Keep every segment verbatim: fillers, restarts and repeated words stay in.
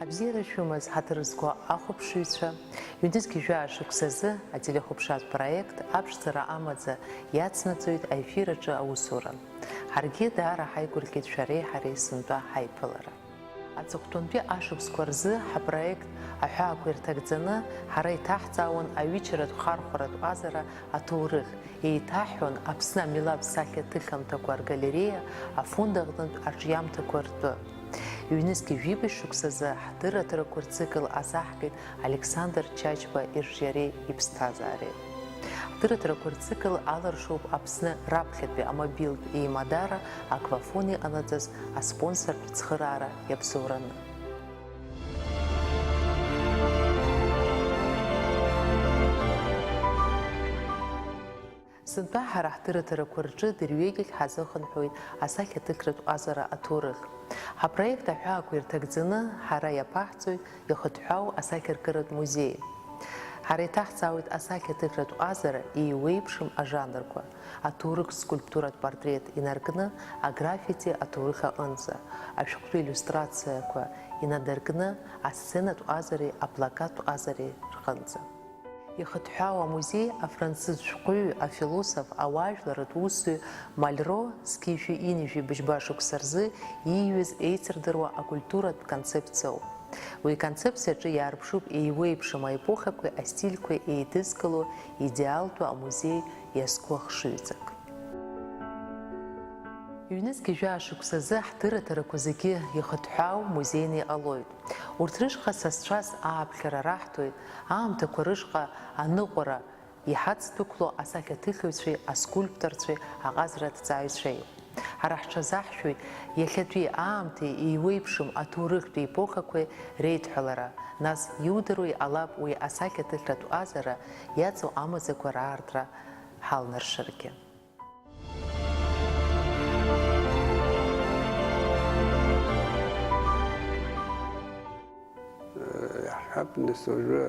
Бзиара шәымаз, ҳаҭыр зқәу ахәаԥшыҩцәа, ҩнызқь жәаа шықәсазы ателехәаԥшратә проект аԥшӡара амаӡа иацнаҵоит аефир аҿы аусура. Ҳаргьы даара ҳаигәырӷьеит шәареи ҳареи сынтәа ҳаиԥылара. Аҵыхәтәантәи ашықәсқәа рзы ҳапроект аҳәаақәа ирҭагӡаны ҳара иҭаҳҵаауан аҩычаратә хархәаратә ҟазара аҭоурых, еиҭаҳҳәон Аԥсны амилаҭ сахьаҭыхымҭақәа ргалереиа афонд аҟнытә аҿиамҭақәа ртәы. Ҩнызқь жәибжь шықәсазы ҳдырраҭарақәа рцикл азаҳгеит Александр Чачба ирҿиареи иԥсҭазаареи. Ҳдырраҭарақәа рцикл аларшоуп Аԥсны раԥхьатәи амобилтә еимадара Аквафон иҟанаҵаз аспонсортә цхыраара иабзоураны. Сынтәа ҳара ҳдырраҭарақәа рҿы дырҩегьых ҳазыхынҳәуеит асахьаҭыхратә ҟазара аҭоурых. Ҳапроект аҳәаақәа ирҭагӡаны ҳара иаԥаҳҵоит ихыҭҳәаау асахьаркыратә музеи. Ҳара иҭаҳҵаауеит асахьаҭыхратә ҟазара еиуеиԥшым ажанрқәа, аҭоурых скульптуратә портрет инаркны аграффити аҭоурых аҟынӡа, ашәҟәтәи иллиустрациақәа инадыркны асценатә ҟазареи аплакаттә ҟазареи рҟынӡа. Ихыҭҳәаау амузеи афранцыз шәҟәыҩҩы, афилософ, ауаажәларратә усзуҩ Мальро зқьи жәшәи ҩынҩажәи быжьба шықәса рзы ииҩыз еицырдыруа акультуратә концепциоуп. Уи иконцепциаҿы иаарԥшуп еиуеиԥшым аепохақәеи астильқәеи еидызкыло идеалтәу амузеи иазку ахшыҩҵак. Ҩнызқь жәаа шықәсазы ҳдырраҭарақәа зегьы ихыҭҳәаау музеины иҟалоит. Урҭ рышҟа сасцәас ааԥхьара раҳҭоит, аамҭақәа рышҟа аныҟәара иҳацдәықәло асахьаҭыхыҩцәеи аскульпторцәеи аҟазара аҭҵааҩцәеи. Ҳара ҳҽазаҳшәоит иахьатәи аамҭеи еиуеиԥшым аҭоурыхтә епохақәеи реидҳәалара, нас иудыруа иҟалап уи асахьаҭыхратә ҟазара иаҵоу амаӡақәа раартра ҳалнаршаргьы. Иаҳҳәап, нас, уажәы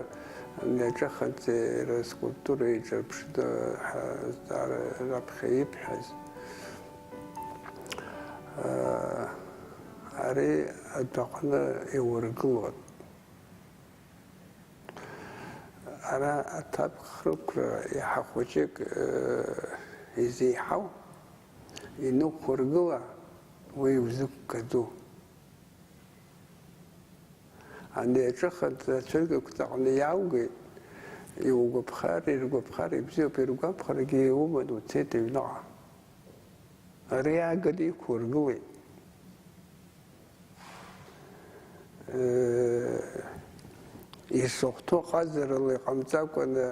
ани аҿахаҵеи рскульптура еиҿырԥшны ҳазҵаара раԥхьа ибҳәаз. Ари адәаҟны иургылон. Ара аҭакԥхықәра иаҳа хәыҷык, э, изеиҳау, инықәургыла уи иузықәгаӡом. Ани аҿыхаҵа ацәыргақәҵаҟны иааугеит, иугәаԥхар, иргәаԥхар ибзиоуп, иргәамԥхаргьы иуман, уцеит аҩныҟа. Ари ааганы иқәургылеит. Ишахәҭоу ҟазарала иҟамҵакәаны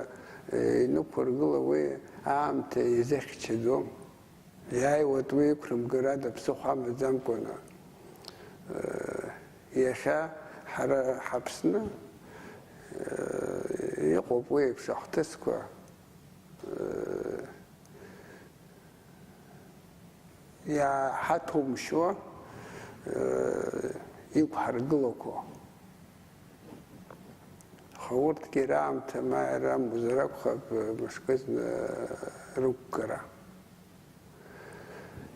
инықәыргыла уи аамҭа изыхьчаӡом. Иааиуеит уи иқәрымгарада ԥсыхәа амаӡамкәаны. Иахьа ҳара ҳАԥсны иҟоуп уи еиԥш ахҭысқәа. Иааҳаҭәумшьуа, э, иқәҳаргылақәо. Аха урҭгьы раамҭа ма иара амузар акәхап, мышкызны рықәгара.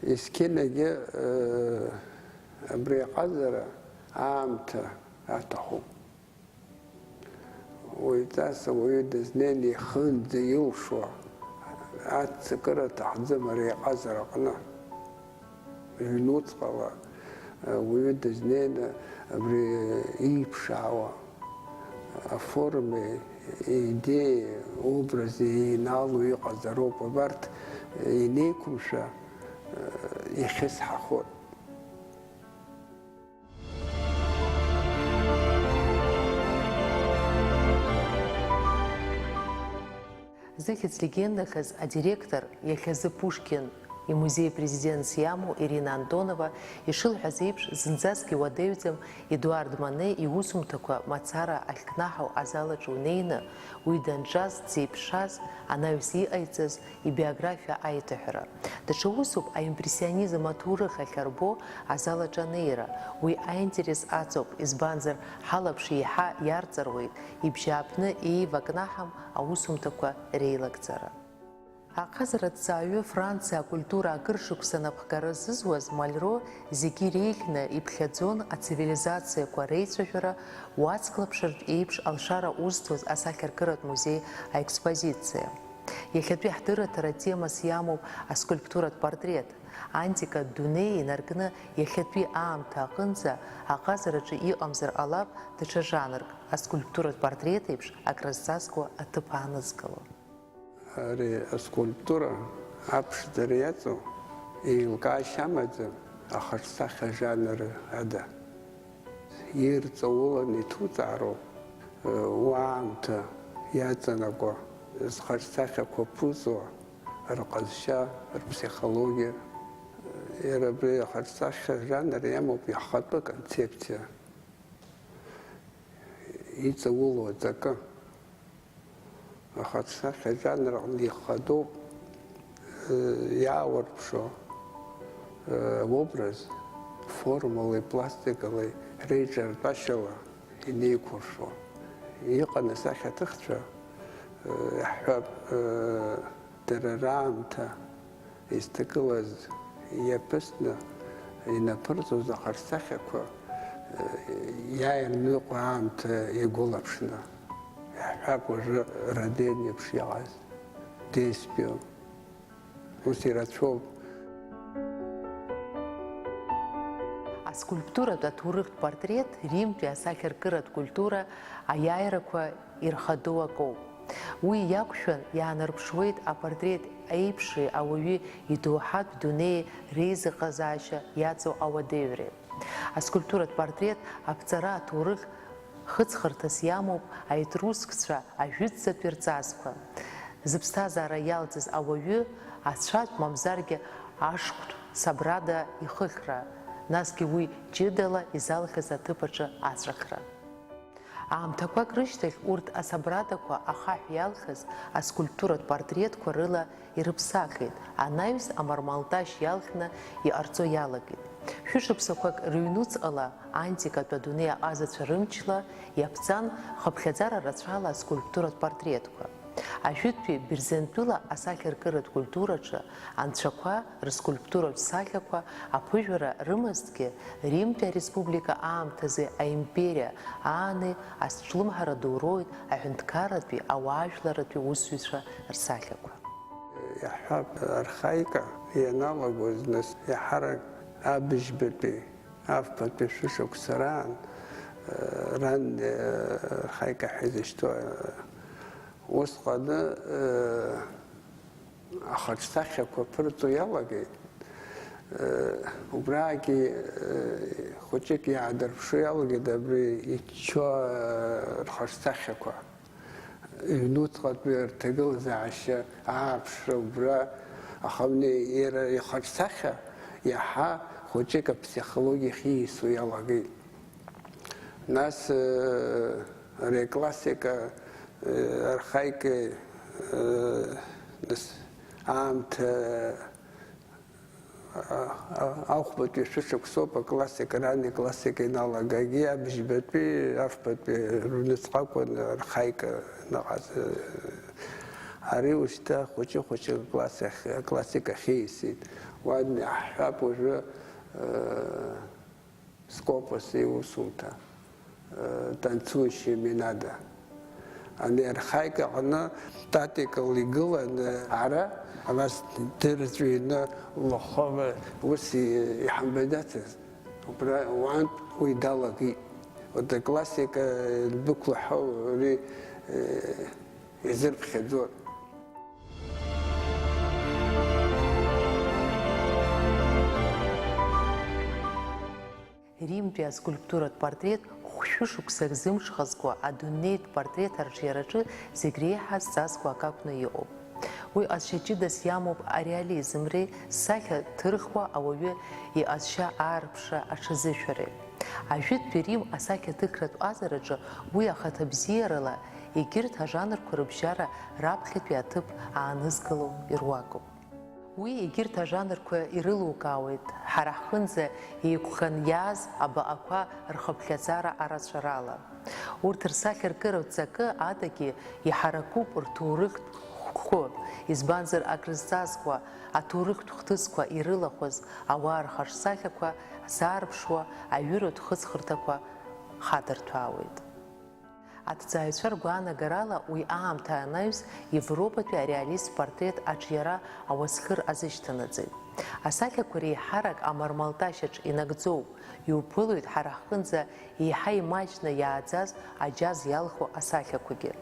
Есқьынагьы, э, абри аҟазара аамҭа аҭахуп. Уаҩҵас ауаҩы дызнеины ихынӡа илшо аццакыра аҭахӡам ари аҟазара аҟны. Ҩнуҵҟала ауаҩы дызнеины абри ииԥшаауа аформеи, идеиеи, образи еинаало иҟазароуп. Абарҭ инеиқәымшәа, ихьысҳахоит. Зыхьӡ легендахаз адиректор, иахьазы Пушкин имузеи апрезидентс иамоу Ирина Антонова ишылҳәаз еиԥш, зынӡаск иуадаҩӡам Едуард Мане иусумҭақәа мацара ахькнаҳау азал аҿы унеины, уи данҿаз, дзеиԥшраз, анаҩс иҟаиҵаз, ибиографиа аиҭаҳәара. Даҽа усуп аимпрессионизм аҭоурых ахь арбоу азал аҿы анеира. Уи аинтерес аҵоуп, избанзар, ҳалаԥш еиҳа иарҵаруеит ибжьааԥны еивакнаҳам аусумҭақәа реилагӡара. Аҟазара аҭҵааҩы Франциа акультура акыр шықәса напхгара зызуаз Мальро зегьы иреиӷьны иԥхьаӡон ацивилизациақәа реицәажәара уаҵәклаԥшыртә еиԥш алшара узҭоз асахьаркыратә музеи аекспозициа. Иахьатәи ҳдырраҭара темас иамоуп аскульптуратә портрет, антикатә дунеи инаркны иахьатәи аамҭа аҟынӡа аҟазараҿы иҟамзар ҟалап даҽа жанрк, аскульптуратә портрет еиԥш акрызҵазкуа аҭыԥ аанызкыло. Ари аскульптура аԥшӡара иаҵоу, еилкаашьа амаӡам ахаҿсахьа жанр ада. Ирҵаулан иҭуҵаароуп, уаамҭа иаҵанакуа зхаҿсахьақәа ԥуҵуа рҟазшьа, рԥсихологиа. Иара абри ахаҿсахьа жанр иамоуп иахатәы концепциа. Иҵаулоу аҵакы. Ахаҿсахьа ажанр аҟны ихадоуп, э, иааурԥшо, э, образ формалеи пластикалеи реиҿартәашьала инеиқәыршәо. Иҟан асахьаҭыхцәа, э, иаҳҳәап, э, дара раамҭа изҭагылаз иаԥысны инаԥырҵоз ахаҿсахьақәа, э, иааирныҟәо аамҭа иагәылаԥшны, иаҳҳәап, уажәы Роден еиԥш иҟаз, Деспио, ус ирацәоуп. Аскульптуратә аҭоурыхтә портрет Римтәи асахьаркыратә культура аиааирақәа ирхадоу акоуп. Уи иақәшәан иаанарԥшуеит апортрет еиԥши ауаҩи идоуҳатә дунеи реизыҟазаашьа иаҵоу ауадаҩреи. Аскульптуратә портрет аԥҵара аҭоурых хыҵхырҭас иамоуп аетрускцәа ажәытәӡатәи рҵасқәа. Зыԥсҭазаара иалҵыз ауаҩы ацәатә мамзаргьы ашхәтә сабрада ихыхьра, насгьы уи ҷыдала изалхыз аҭыԥ аҿы аҵәахра. Аамҭақәак рышьҭахь урҭ асабрадақәа ахаҳә иалхыз аскульптуратә портретқәа рыла ирыԥсахит, анаҩс амармалташь иалхны иҟарҵо иалагеит. Шәышықәсақәак рыҩнуҵҟала антикатә адунеи аҟазацәа рымчла иаԥҵан хыԥхьаӡара рацәала аскульптуратә портретқәа. Ажәытәтәи Бырзентәыла асахьаркыратә культураҿы анцәақәа рыскульптуратә сахьақәа аԥыжәара рымазҭгьы, Римтәи ареспублика аамҭазы аимпериа ааны азҿлымҳара ду роуеит аҳәынҭқарратәи, ауаажәларратәи усзуҩцәа рсахьақәа. Иаҳҳәап, архаика ианалагоз, нас, иаҳарак абыжьбатәи, афбатәи шәышықәса раан, э, ран, э, архаика ҳәа изышьҭоу, э, усҟаны, э, ахаҿсахьақәа ԥырҵо иалагеит. Э, убраагьы, э, хәыҷык иаадырԥшуа иалагеит абри иччо, э, рхаҿсахьақәа. Ҩнуҵҟатәи рҭагылазаашьа ааԥшра убра, аха уи иара ихаҿсахьа иаҳа хәыҷык аԥсихологиа ахьиасуа иалагеит. Нас, э, ари аклассика, э, архаика, э, нас аамҭа, а, а, ахәбатәи шәышықәсоуп аклассика, рани классика иналагагьы, абжьбатәи, афбатәи рыҩныҵҟа акәын архаика ныҟаз. Ари ушьҭа хәыҷы-хәыҷы аклассик ахь, аклассика ахьиасит. Уа иаҳҳәап уажәы, э, Скопос иусумҭа, э, танцующая Минада. Ани архаика аҟны татикала игыланы ара, абас дырҵәины лыхәы ус и-, иҳамбаӡацызт. Убра уантә уи далагеит. Уи аклассика дәықәлаҳәо ари, э, изырԥхьаӡон. Римтәи аскульптуратә портрет хәшәы шықәсак зымҽхазкуа адунеитә портрет арҿиараҿы зегь реиҳа зҵазкуа акы акәны иҟоуп. Уи ҟазшьа ҷыдас иамоуп ареализмреи, сахьа ҭырхуа ауаҩы иҟазшьа аарԥшра аҽазышәареи. Ажәытәтәи Рим асахьаҭыхратә ҟазараҿы уи ахаҭабзиарала егьырҭ ажанрқәа рыбжьара раԥхьатәи аҭыԥ аанызкыло ируакуп. Уи егьырҭ ажанрқәа ирылукаауеит, ҳара ҳҟынӡа еиқәхан иааз абаҟақәа рхыԥхьаӡара арацәарала. Урҭ рсахьаркыратә ҵакы адагьы иҳаракуп рҭоурыхтә Хәы, избанзар, акрызҵазкуа аҭоурыхтә хҭысқәа ирылахәыз ауаа рхаҿсахьақәа заарԥшуа аҩыратә хыҵхырҭақәа хадырҭәаауеит. Аҭҵааҩцәа ргәаанагарала, уи аамҭа анаҩс Европатәи ареалисттә портрет аҿиара ауасхыр азышьҭанаҵеит. Асахьақәа реиҳарак амармалташьаҿ инагӡоуп, иуԥылоит ҳара ҳҟынӡа еиҳа имаҷны иааӡаз аџьаз иалху асахьақәагьы.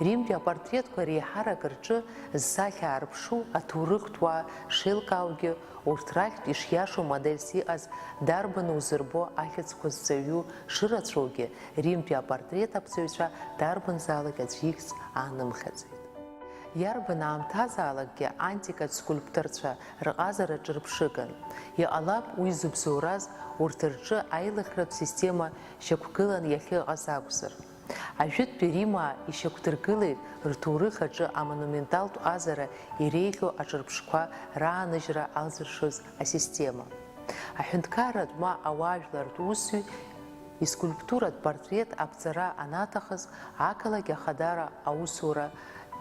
Римтәи апортретқәа реиҳарак рҿы зсахьа аарԥшу аҭоурыхтә уаа шеилкааугьы, урҭ рахьтә ишиашоу модельс иҟаз дарбану узырбо ахьӡқәа зҵаҩу шырацәоугьы, Римтәи апортрет аԥҵаҩцәа дарбанзаалак аӡә ихьӡ аанымхаӡеит. Иарбан аамҭазаалакгьы антикатә скульпторцәа рҟазара ҿырԥшыган. Иҟалап уи зыбзоураз урҭ рҿы аилыхратә система шьақәгылан иахьыҟаз акәзар. Ажәытәтәи Римаа ишьақәдыргылеит рҭоурых аҿы амонументалтә ҟазара иреиӷьу аҿырԥшқәа рааныжьра алзыршоз асистема. Аҳәынҭқарратә ма ауаажәлартә усзуҩ искульптуратә портрет аԥҵара анаҭахыз, ақалақь Ахадара аусура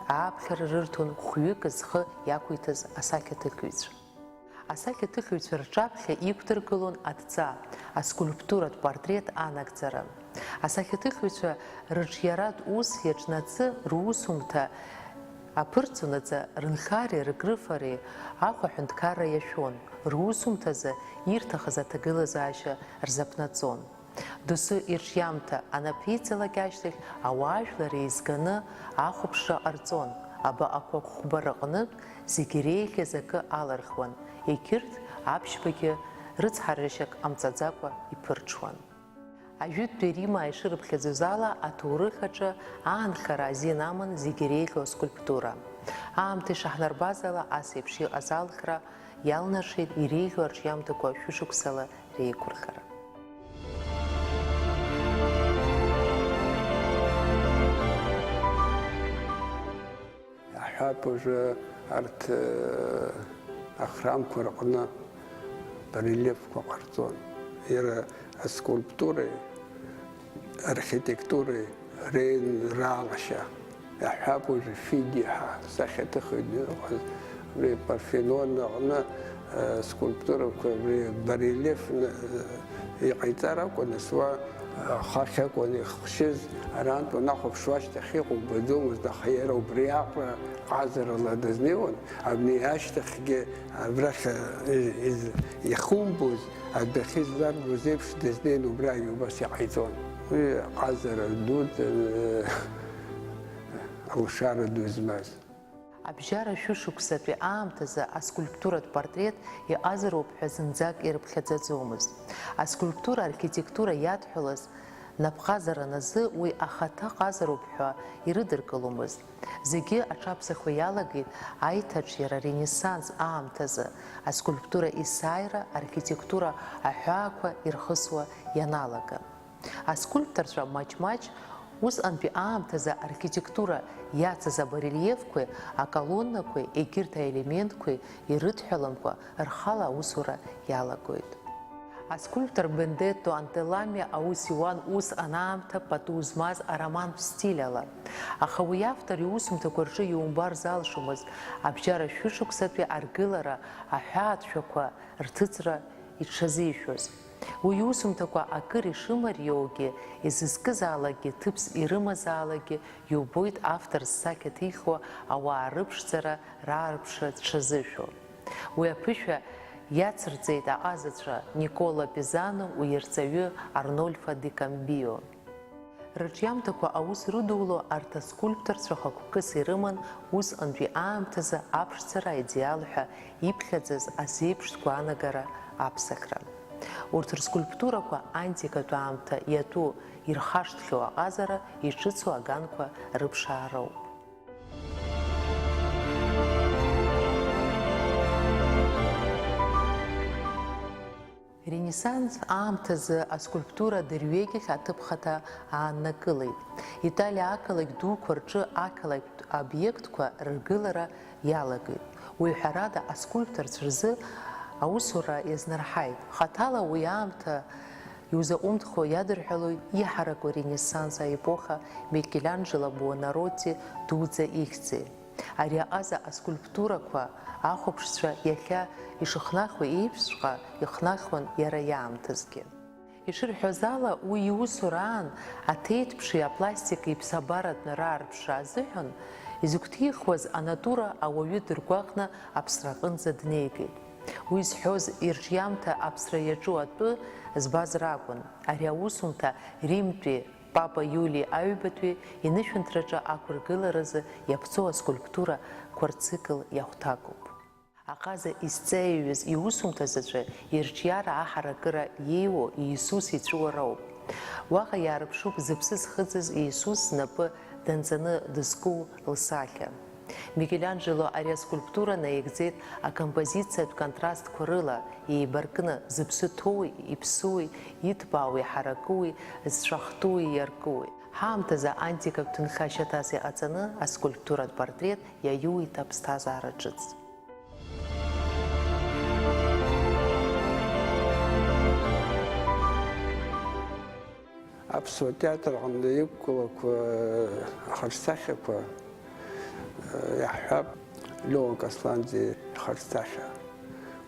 ааԥхьара рырҭон хәҩык зхы иақәиҭыз асахьаҭыхҩцәа. Асахьаҭыхҩцәа рҿаԥхьа иқәдыргылон адҵа, аскульптуратә портрет анагӡара. Асахьаҭыхҩцәа рыҿиаратә ус иаҿнацы русумҭа аԥырҵонаҵы рынхареи ркрыфареи ахә аҳәынҭқарра иашәон, русумҭазы ирҭахыз аҭагылазаашьа рзаԥнаҵон. Доусы ирҿиамҭа анаԥиҵалак ашьҭахь ауаажәлар еизганы ахәаԥшра ҟарҵон, абаҟақәа хәба рҟнытә зегьы иреиӷьыз акы алырхуан, егьырҭ аԥшьбагьы рыцҳарашьак ҟамҵаӡакәа иԥырҽуан. Ажәытәтәи Римаа ишырыԥхьаӡоз ала, аҭоурых аҿы аанхара азин аман зегьы иреиӷьу аскульптура. Аамҭа ишаҳнарбаз ала, ас еиԥш иҟаз алхра иалнаршеит иреиӷьу арҿиамҭақәа шәышықәсала реиқәырхара. Аҳәап, уажәы арҭ, э, ахрамқәа рҟны барельефқәа ҟарҵон. Иара аскульптуреи архитектуреи реинралашьа. Иаҳҳәап, уажәы Фиди ҳәа сахьаҭыхҩы дыҟаз, абри Парфенон аҟны, э, скульптурақәа, абри барельефны, э, иҟаиҵар акәын, нас уа, э, ахахь акәын ихшьыз, арантә уанахәаԥшуа ашьҭахь иҟоу убаӡомызт, аха иара убри аҟара ҟазарала дызнеиуан, абни ашьҭахьгьы абрахь, э, из-, ихумбоз, адәахьы изларгоз еиԥш дызнеин убрагь убас иҟаиҵон. Уи ҟазара дуӡӡан, э, алшара ду змаз. Абжьара шәышықәсатәи аамҭазы аскульптуратә портрет иҟазароуп ҳәа зынӡак ирыԥхьаӡаӡомызт. Аскульптура архитектура иадҳәалаз напҟазаран азы уи ахаҭа ҟазароуп ҳәа ирыдыркыломызт. Зегьы аҽаԥсахуа иалагеит аиҭаҿиара, аренессанс аамҭазы аскульптура есааира архитектура аҳәаақәа ирхысуа ианалага. Аскульпторцәа маҷ-маҷ усҟантәи аамҭазы архитектура иацыз абарельефқәеи аколоннақәеи егьырҭ аелементқәеи ирыдҳәаламкәа рхала аусура иалагоит. Аскульптор Бендетто Антеламиа аус иуан ус анаамҭа пату змаз аромантә стиль ала. Аха уи автор иусумҭақәа рҿы иумбар залшомызт абжьара шәышықәсатәи аргылара аҳәаатәшәақәа рҭыҵра иҽазишәоз. Уи иусумҭақәа акыр ишымариоугьы, изызкызаалакгьы, ҭыԥс ирымазаалакгьы иубоит автор зсахьаҭихуа ауаа рыԥшӡара, раарԥшра дшазышәо. Уи аԥышәа иацырҵеит аҟазацәа Никола Пизано, уи ирҵаҩы Арнольфо Ди Камбио. Рырҿиамҭақәа аус рыдуло арҭ аскульпторцәа хықәкыс ирыман усҟантәи аамҭазы аԥшӡара аидеал ҳәа иԥхьаӡаз азеиԥш гәаанагара аԥсахра. Урҭ рскульптурақәа антикатә аамҭа иатәу, ирхашҭхьоу аҟазара иҿыцу аганқәа рыԥшаароуп. Ренессанс аамҭазы аскульптура дырҩегьых аҭыԥ хаҭа ааннакылеит. Италиа ақалақь дуқәа рҿы ақалақьтә обиектқәа рыргылара иалагеит. Уи, ҳәарада, аскульпторцәа рзы аусура иазнарҳаит. Хаҭала уи аамҭа иузаҟәымҭхо иадырҳәалоит иҳараку Ренессанс аепоха Микеланџело Буонаротти дуӡӡа ихьӡи. Ари аҟаза аскульптурақәа ахәаԥшцәа иахьа ишыхнахуа еиԥшҵәҟьа ихнахуан иара иаамҭазгьы. Ишырҳәоз ала, уи иусураан аҭеитԥши апластики ԥсабаратәны раарԥшра азыҳәан изыгәҭихуаз анатура ауаҩы дыргәаҟны аԥсраҟынӡа днеигеит. Уи зҳәоз ирҿиамҭа аԥсра иаҿу атәы збаз ракәын. Ари аусумҭа Римтәи Папа Иули Аҩбатәи инышәынҭраҿы ақәыргыларазы иаԥҵоу аскульптурақәа рцикл иахәҭакуп. Аҟаза изҵаиҩыз иусумҭа заҵәы ирҿиара аҳаракыра иеиуоу Иисус иҵәыуара ауп. Уаҟа иаарԥшуп зыԥсы зхыҵыз Иисус знапы данҵаны дызку лсахьа. Микеланџело ари аскульптура наигӡеит акомпозициатә контрастқәа рыла еибаркны, зыԥсы ҭоуи, иԥсуи, иҭбаауи, иҳаракуи, зҵәахтәуи, иаркуи. Ҳаамҭазы антикатә ҭынха шьаҭас иҟаҵаны аскульптуратә портрет иаиуит аԥсҭазаара ҿыц. Аԥсуа театр аҟны иқәгылақәа ахаҿсахьақәа, иаҳҳәап, Леон Касланӡиа ихаҿсахьа.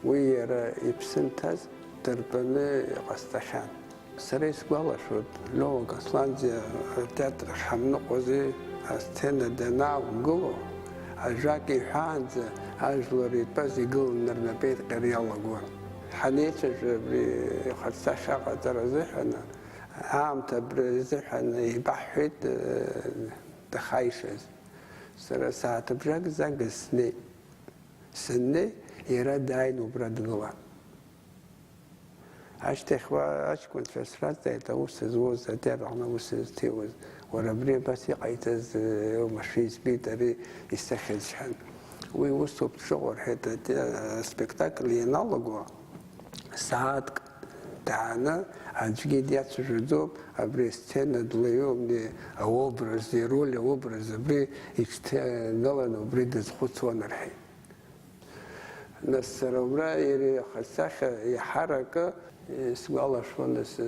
Уи иара иԥсы нҭаз дырбаны иҟасҵахьан. Сара исгәалашәоит, Леон Касланӡиа атеатр ахь ҳамныҟәози, асцена данаақәгыло, ажәак иҳәаанӡа ажәлар итәаз игыланы рнапеинҟьара иалагон. Ҳанеицәажәа абри ихаҿсахьа аҟаҵара азыҳәан, аамҭа абри азыҳәан еибаҳҳәеит, э, дахаишаз. Сара сааҭыбжак загыз снеит. Саннеи, иара дааин убра дгылан. Ашьҭахь уа аҷкәынцәа сраҵаит, аус зуаз, атеатр аҟны аус зҭиуаз, уара, абри абас иҟаиҵаз, э, оумашәа избеит, ари исыхьыз, сҳәан. Уи усоуп дшыҟоу, рҳәеит, ате-, аспектакль ианалаго, сааҭк дааны аӡәгьы диацәажәаӡом, абри асцена длаҩуп, аобраз, ироль аобраз абри иҽҭагаланы убри дазхәыцуан, рҳәеит. Нас сара убра иара ихаҿсахьа иаҳаракы, исгәалашәон, нас,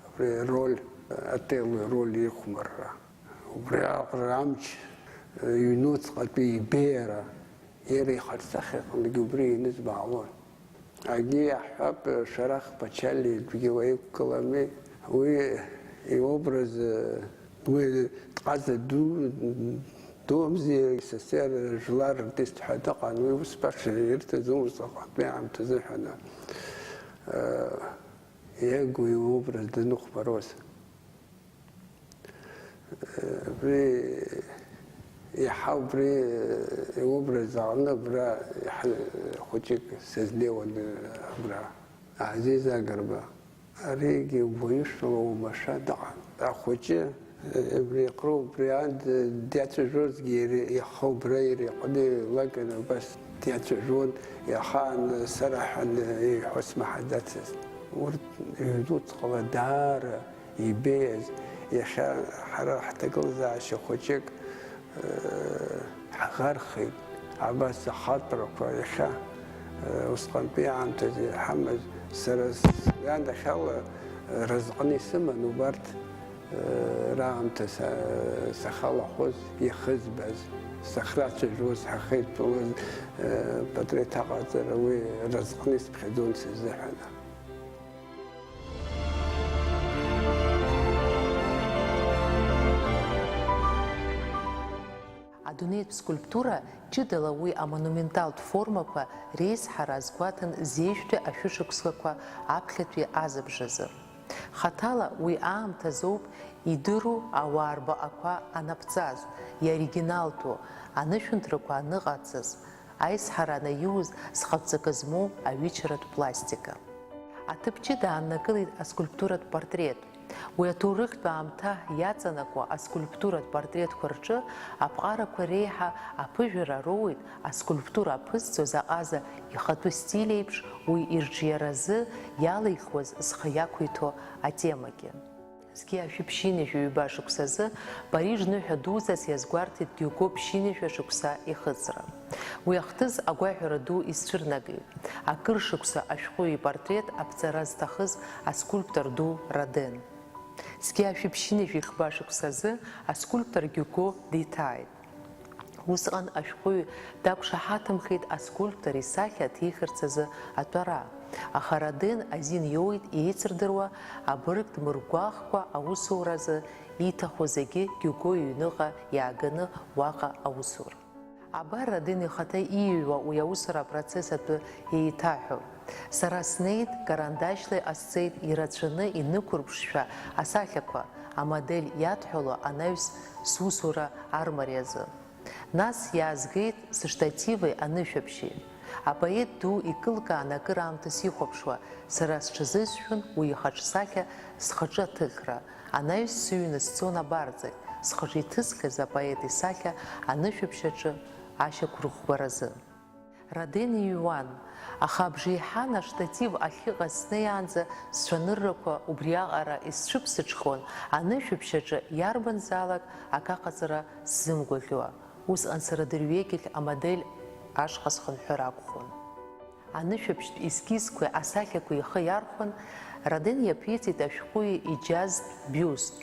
абри роль, Отелло ироль ихәмарра. Убри аҟара амч, иҩнуҵҟатәи ибеиара, иара ихаҿсахьаҟынгьы убри ианызбаалон. Акгьы иаҳҳәап, Шарах Пачалиа итәгьы уаиқәгылами, уи иобраз, уи дҟаза ду-, дуамзи, СССР жәлар рартист ҳәа дыҟан, уи ус баша ирҭаӡомызт аҟатәи аамҭазы ҳәа, э, иагу иобраз даныхәмаруаз. Абри иаҳа убри иубра заҟны абра иаҳа хәыҷык сызнеиуан абра. Азиз Агрба, аригьы уаҩышәала оумашәа дыҟан. Ахәыҷы абри иҟроу убри ан диацәажәозгьы иара ихы убра иара иҟны илаган убас диацәажәон, иахаан сара ҳәа иҳәо смаҳаӡацызт. Урҭ ҩнуҵҟала даара ибеиаз, иахьа ҳара ҳҭагылазаашьа хәыҷык, э, ҳаӷархеит, абас ахатәрақәа иахьа, э, усҟантәи аамҭазы иҳамаз, сара сганахьала, э, разҟны исыман убарҭ, э, раамҭа са-, сахьалахәыз, ихызбаз, сахьрацәажәоз, ҳахьеидтәалаз, э, портрет аҟаҵара уи разҟны исыԥхьаӡон сызыҳәан. Адунеитә скульптура ҷыдала уи амонументалтә формақәа реизҳара азгәаҭан зежәтәи ашәышықәсқәа аԥхьатәи азыбжазы. Хаҭала уи аамҭазоуп идыру ауаа рбаҟақәа анаԥҵаз, иоригиналтәу, анышәынҭрақәа аныҟаҵаз, аизҳара анаиуз зхатә ҵакы змоу аҩычаратә пластика. Аҭыԥ ҷыда ааннакылеит аскульптуратә портрет. Уи аҭоурыхтә аамҭа иаҵанакуа аскульптуратә портретқәа рҿы аԥҟарақәа реиҳа аԥыжәара роуеит аскульптура аԥызҵоз аҟаза ихатәы стиль еиԥш уи ирҿиаразы иалихуаз зхы иақәиҭу атемагьы. Зқьи ашәи ԥшьынҩажәи ҩба шықәсазы Париж ныҳәа дуӡӡас иазгәарҭеит Гиуго ԥшьынҩажәа шықәса ихыҵра. Уи ахҭыс агәаҳәара ду изцәырнагеит. Акыр шықәса ашәҟәыҩҩы ипортрет аԥҵара зҭахыз аскульптор ду Роден. Зқьи ашәи ԥшьынҩажәи хба шықәсазы аскульптор Гиуго диҭааит. Усҟан ашәҟәыҩҩы дақәшаҳаҭымхеит аскульптор исахьа ҭихырц азы атәара, аха Раден азин иоуит еицырдыруа абырг дмыргәаҟкәа аусуразы ииҭаху зегьы Гиуго иҩныҟа иааганы уаҟа аусура. Абар Раден ихаҭа ииҩуа уи аусура апроцесс атәы еиҭаҳәо. Сара снеит, карандашьла иҟасҵеит ирацәаны инықәырԥшшәа асахьақәа, амодель иадҳәало анаҩс сусура армариазы. Нас иаазгеит сыштативи анышәаԥшьи. Апоет ду икылкаан акыраамҭа сихәаԥшуа, сара сҽазысшәон уи ихаҿсахьа схаҿы аҭыхра, анаҩс сыҩны сцон абарҵаҿ, схаҿы иҭысхыз апоет исахьа анышәаԥшь аҿы ашьақәырӷәӷәаразы. Раден иҩуан, аха абжеиҳан аштатив ахьыҟаз снеиаанӡа сцәаныррақәа убриаҟара исцәыԥсыҽхон, анышәаԥшь аҿы иарбанзаалак акаҟаҵара сзымгәаӷьуа. Усҟан сара дырҩегьых амодель ашҟа схынҳәыр акәхон. Анышәаԥштә ескизқәеи асахьақәеи ихы иархәан, Раден иаԥиҵеит ашәҟәыҩҩы иџьазтә биуст.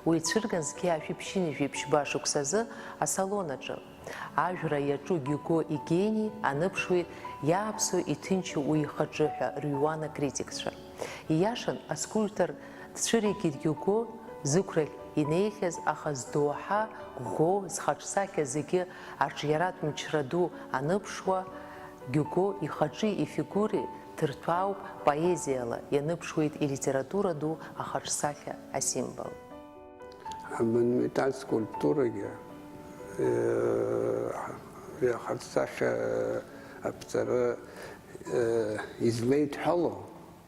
Уи ицәырган зқьи жәшәи ԥшьынҩажәи ԥшьба шықәсазы асалон аҿы. Ажәра иаҿу Гиуго игени аныԥшуеит иааԥсоу иҭынчу уи ихаҿы ҳәа рыҩуан акритикцәа. Ииашан, аскульптор дцәыригеит Гиуго зықәрахь инеихьаз, аха здоуҳа, ӷәӷәоу, зхаҿсахьа зегьы аҿиаратә мчра ду аныԥшуа, Гиуго ихаҿи ифигури ҭырҭәаауп поезиала, ианыԥшуеит илитература ду ахаҿсахьа асимвол. Амонументалтә скульптурагьы, э, иахаҿсахьа аԥҵара, э, излеидҳәало,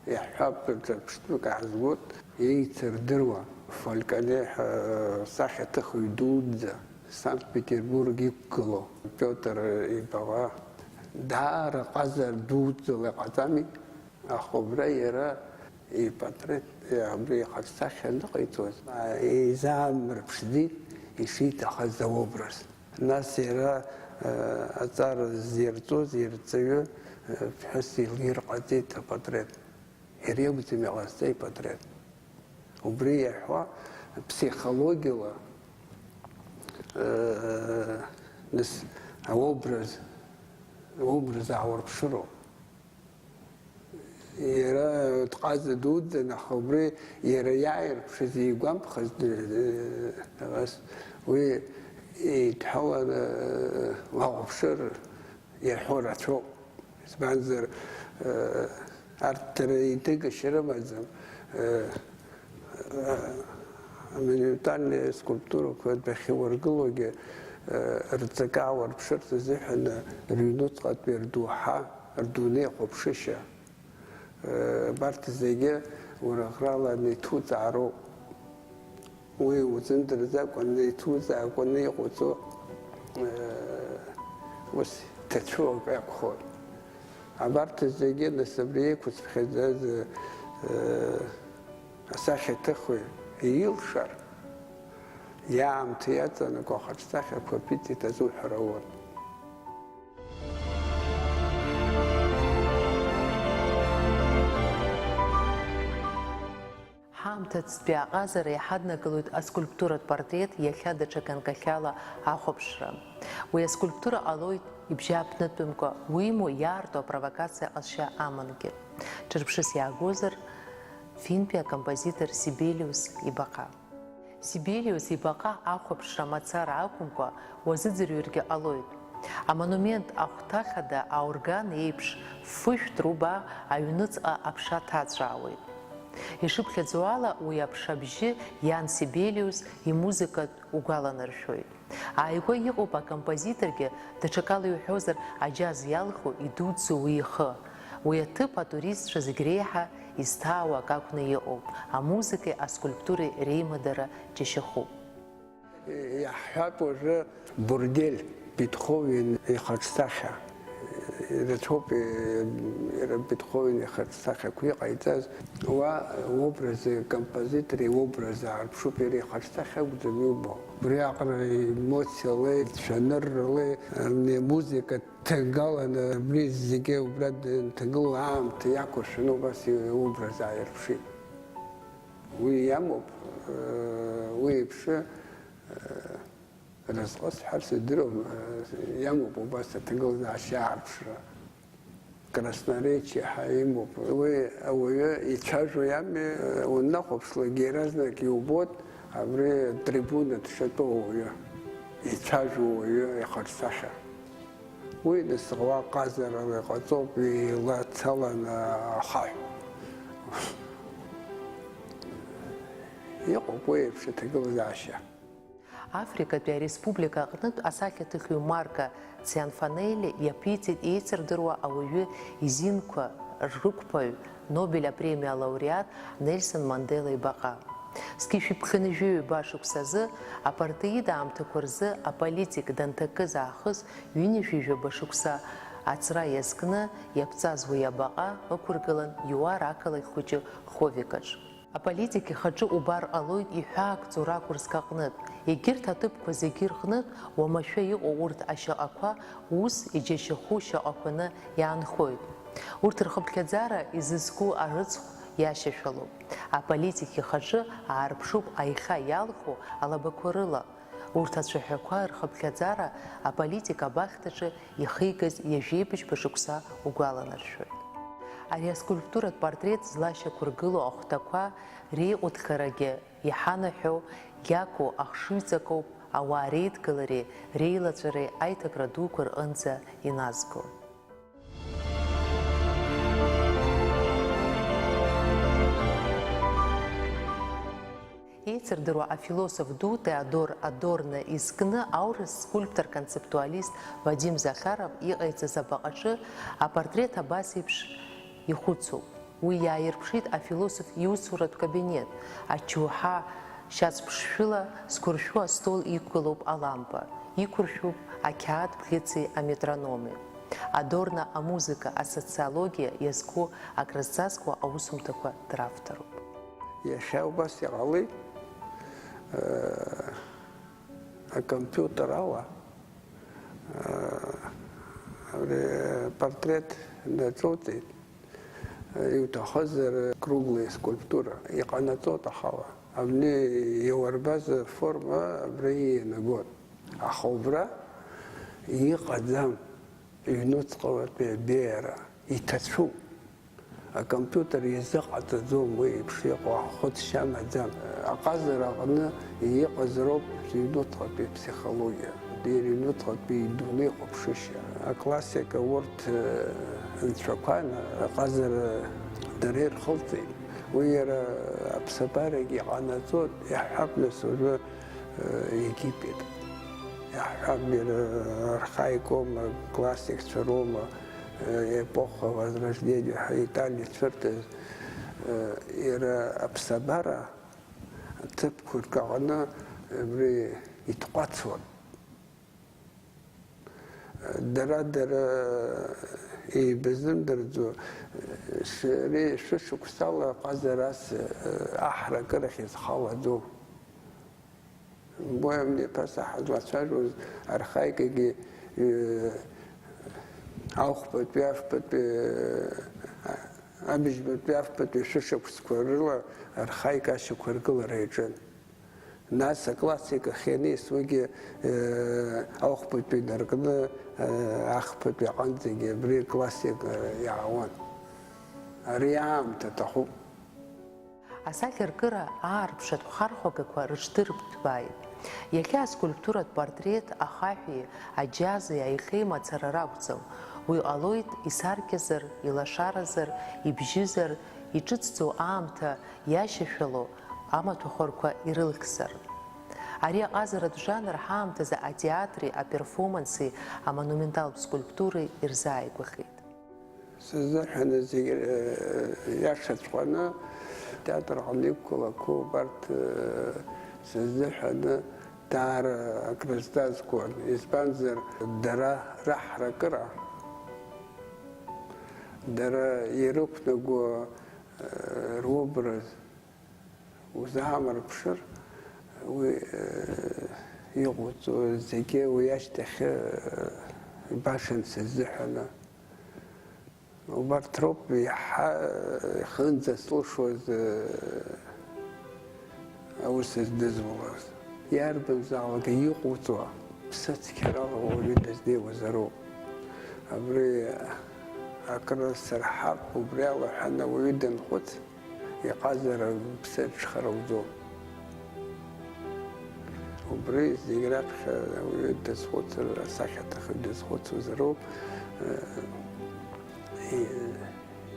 иаҳҳәап, ҿырԥштәык аазгоит, еицырдыруа, Фольконер ҳәа сахьаҭыхҩы дуӡӡа, Санкт-Петербург иқәгылоу Пиотр ибаҟа, даара ҟазара дуӡӡала иҟаҵами? Аха убра иара ипатреҭ, абри ихаҿсахьа аныҟаиҵоз, изаамырԥшӡеит ишиҭахыз аобраз. Нас иара, э, аҵара зирҵоз ирҵаҩы, э, ԥҳәыс илирҟаҵеит апатреҭ. Иара иакәӡам иҟазҵа ипатреҭ. Убри иаҳәо ԥсихологиала, э, нас аобраз, аобраз ааурԥшыроуп. Иара дҟаза дуӡӡан, аха убри иара иааирԥшыз игәамԥхаз, д-, д-, д-, уи идҳәаланы уахәаԥшыр, иаҳәо рацәоуп. Избанзар, э, арҭ дара еидыгашьа рымаӡам. Э, э, амонументальные скульптурақәа адәахьы уаргылогьы, э, рҵакы ааурԥшырц азыҳәан рыҩнуҵҟатәи рдоуҳа, рдунеи ахәаԥшышьа. Э, абарҭ зегьы уара ӷрала анеиҭуҵаароуп. Уи узымдырӡакәа, неиҭуҵаакәаны иҟоуҵо, э, ус ҭацәу акы акәхоит. Абарҭ зегьы, нас, абри еиқәыцәхьаӡаз, э, асахьаҭыхҩы илшар, иаамҭа иаҵанакуа ахаҿсахьақәа аԥиҵеит азуҳәар ауан. Ҳаамҭацтәи аҟазара иҳаднакылоит аскульптуратә портрет иахьа даҽа ганкахьала ахәаԥшра. Уи аскульптура ҟалоит ибжьааԥнытәымкәа, уимоу иаарту апровокациа ҟазшьа амангьы. Ҿырԥшыс иаагозар, финтәи акомпозитор Сибелиус ибаҟа. Сибелиус ибаҟа ахәаԥшра мацара акәымкәа, уазыӡырҩыргьы ҟалоит. Амонумент ахәҭа хада аорган еиԥш фышә труба аҩныҵҟа аԥша ҭацәаауеит. Ишыԥхьаӡо ала, уи аԥша абжьы иан Сибелиус имузыкатә угәаланаршәоит. Ааигәа иҟоуп акомпозиторгьы, даҽакала иуҳәозар, аџьаз иалху, идуӡӡоу уи ихы. Уи аҭыԥ атуристцәа зегь реиҳа изҭаауа акы акәны иҟоуп, амузыкеи аскульптуреи реимадара џьашьахәуп. Иаҳҳәап, уажәы Бурдель, Бетховен ихаҿсахьа. Ирацәоуп, э, иара Бетховен ихаҿсахьақәа иҟаиҵаз. Уа образ, композитор иобраз аарԥшуп, иара ихаҿсахьа акәӡам иубо. Убри аҟара емоциала, цәаныррала, э, музыка ҭагаланы, абри зегьы убра дҭагылоу аамҭа иақәыршәаны убас иобраз ааирԥшит. Уи иамоуп, э, уи еиԥш, э, Разҟы сҳәарц идыруам, иамоуп убас аҭагылазаашьа аарԥшра. Красноречие ҳәа имоуп. Уи ауаҩы ицәажәо иами, унахәаԥшлакгьы иаразнак иубоит абри атрибуна дшатәоу ауаҩы, ицәажәо ауаҩы ихаҿсахьа. Уи дызҵауа ҟазарала иҟаҵоуп, еилацаланы ахаҳә. Иҟоуп уи еиԥш аҭагылазаашьа. Африкатәи ареспублика аҟнытә асахьаҭыхҩы Марка Цианфанелли иаԥиҵеит еицырдыруа ауаҩы изинқәа рықәԥаҩ, Нобель апремиа алауреат Нельсон Мандела ибаҟа. Зқьи жәшәи ԥхьынҩажәи ҩба шықәсазы, апартеид аамҭақәа рзы аполитик данҭакыз аахыс ҩынҩажәи жәаба шықәса аҵра иазкны иаԥҵаз уи абаҟа ықәыргылан Иуар ақалақь хәыҷы Ховекаҿ. Аполитик ихаҿы убар ҟалоит иҳәаақәҵоу ракурск аҟнытә, егьырҭ аҭыԥқәа зегьы рҟнытә уамашәа иҟоу урҭ ашьаҟақәа ус иџьашьахәу шьаҟақәаны иаанхоит. Урҭ рхыԥхьаӡара изызку арыцхә иашьашәалоуп. Аполитик ихаҿы аарԥшуп аиха иалху алабақәа рыла. Урҭ ацәаҳәақәа рхыԥхьаӡара аполитика абахҭаҿы ихигаз ҩажәеибашьба шықәса угәаланаршәоит. Ари аскульптуратә портрет злашьақәыргылоу ахәҭақәа реиҟәыҭхарагьы иҳанаҳәо иаку ахшыҩҵакоуп, ауаа реидгылареи реилаҵәареи аиҭакра дуқәа рҟынӡа иназго. Еицырдыруа афилософ ду Теодор Адорно изкны аурыс скульптор-концептуалист Вадим Захаров иҟаиҵаз абаҟаҿы апортрет абас еиԥш ихәыцуп. Уи иааирԥшит афилософ иусуратә кабинет, ачоуҳа шьацԥшшәыла зқәыршәу астол иқәгылоуп алампа, иқәыршәуп ақьаад бӷьыци аметрономи. Адорно амузыка, асоциологиа иазку акрызҵазкуа аусумҭақәа дравторуп. Иахьа убас иҟалеит, акомпиутер ала, абри апортрет даҿуҵеит, иуҭахызар круглая скульптура, иҟанаҵоит ахала. Абни иуарбаз аформа абра иианагон. Аха убра иҟаӡам, ҩнуҵҟалатәи абеиара иҭацәуп. Акомпиутер иазыҟаҵаӡом уи еиԥш иҟоу ахәыцшьа амаӡам. Аҟазара аҟны иҟаз роуп ҩнуҵҟатәи аԥсихологиа, ҩнуҵҟатәи идунеихәаԥшышьа. Аклассика урҭ, э, нцәақәан, аҟазара дара ирхылҵеит. Уи иара аԥсабарагьы иҟанаҵоит, иаҳҳәап, нас уажәы Египет. Иаҳҳәап, иара архаикоума, классикцәа роума, епоха Возрождения ҳәа Итали цәырҵыз, иара аԥсабара аҭыԥқәа рҿы аҟны абри итҟәацуан. Дара, дара еибазымдырӡо, шәи шәышықәсала ҟазарас аҳракырахь изхалаӡом. Боиа Мдеиԥаса ҳазлацәажәоз архаикагьы, э, ахәбатәи, афбатәи, э, абыжьбатәи, афбатәи шәышықәсқәа рыла архаика ашьақәыргылара иаҿын. Нас аклассикахь ианеис, уигьы, э, ахәбатәи инаркны, э, ахԥатәи аҟынӡагьы абри классика иаауан. Ари аамҭа аҭахуп. Асахьаркыра аарԥшратә хархәагақәа рыҽдырҭбааит. Иахьа аскульптуратә портрет ахаҳәи аџьази аихеи мацара ракәӡам. Уи ҟалоит исаркьазар, илашаразар, ибжьызар, иҿыцӡоу аамҭа иашьашәало амаҭәахәарқәа ирылхьзар. Ари аҟазаратә жанр ҳаамҭазы атеатри, аперформанси, амонументалтә скульптуреи ирзааигәахеит. Сызыҳәаны зегь, э, иашаҵәҟьаны атеатр аҟны иқәгылақәо убарҭ, э, сызыҳәаны даара акрызҵазкуан, избанзар, дара раҳракыра, дара ирықәнаго, э, рубра узаамырԥшыр, уи, э, иҟоуҵо зегьы уи ашьҭахь, э, башан сызыҳәаны. Убарҭ роуп иаҳа ихынӡа слышуаз, э, аус здызулаз. Иарбанзаалак иҟауҵо ԥсыцқьарала уаҩы дызнеиуазароуп. Абри акры сырҳап, убри ала ҳәа ауаҩы данхәыц, иҟазара бзиа ҿхара уӡом. Убри зегь раԥхьа ауаҩы дазхәыцыр, асахьаҭыхҩы дазхәыцуазароуп,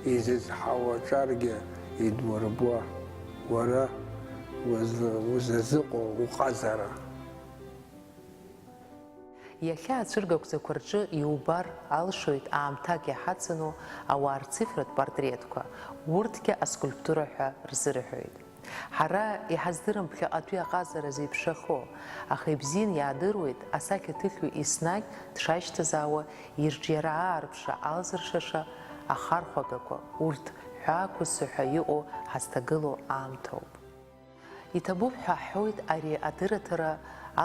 изызҳауа аҿаргьы идурбуа, уара узазыҟоу уҟазара. Иахьа ацәыргақәҵақәа рҿы иубар алшоит аамҭак иаҳацану ауаа рцифратә портретқәа, урҭгьы аскульптура ҳәа рзырҳәоит. Ҳара иҳаздырам ԥхьаҟатәи аҟазара зеиԥшрахо, аха ибзианы иаадыруеит асахьаҭыхҩы еснагь дшашьҭазаауа ирҿиара аарԥшра алзыршаша ахархәагақәа, урҭ ҳәаақәа сыҳәа иҟоу ҳазҭагылоу аамҭоуп. Иҭабуп ҳәа ҳҳәоит ари адырраҭара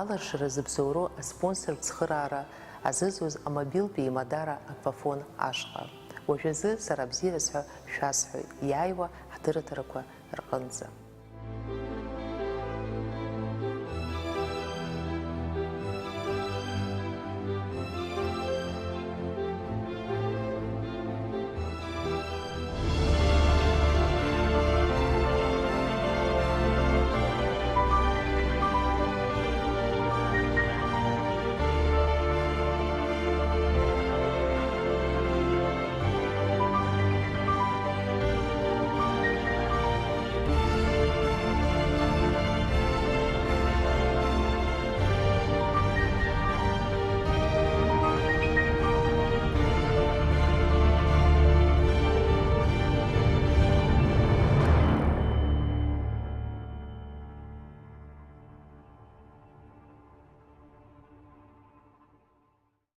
аларшара зыбзоуроу аспонсортә цхыраара азызуз амобилтә еимадара Аквафон ашҟа. Уажәазы сара абзиараз ҳәа шәасҳәоит, иааиуа ҳдырраҭарақәа рҟынӡа.